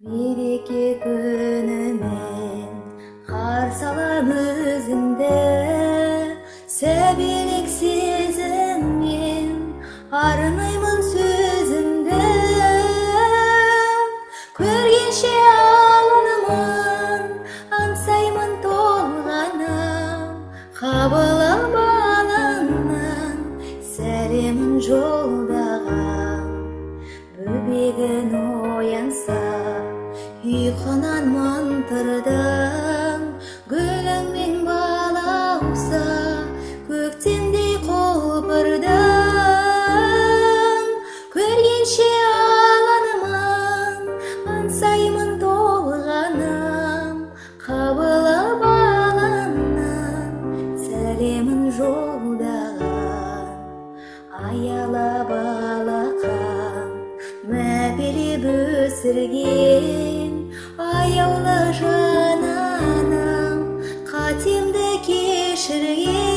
Мереке күнімен қарсы алам өзіңді, сәбилік сезіммен арнаймын сөзімді. Көргенше аланымын, аңсаймын, толғанам, қабыл ал балаңнан сәлемін жолдаған. Бөбегін оянса, ұйқынан мантырдың, гүліңмен балауса көктемдей құлпырдың. Көргенше аланымын, аңсаймын, толғанам, қабыл ал балаңнан сәлемін жолдаған. Аялап алақан, мәпелеп өсірген аяулы жан анам, қатемді кешірген.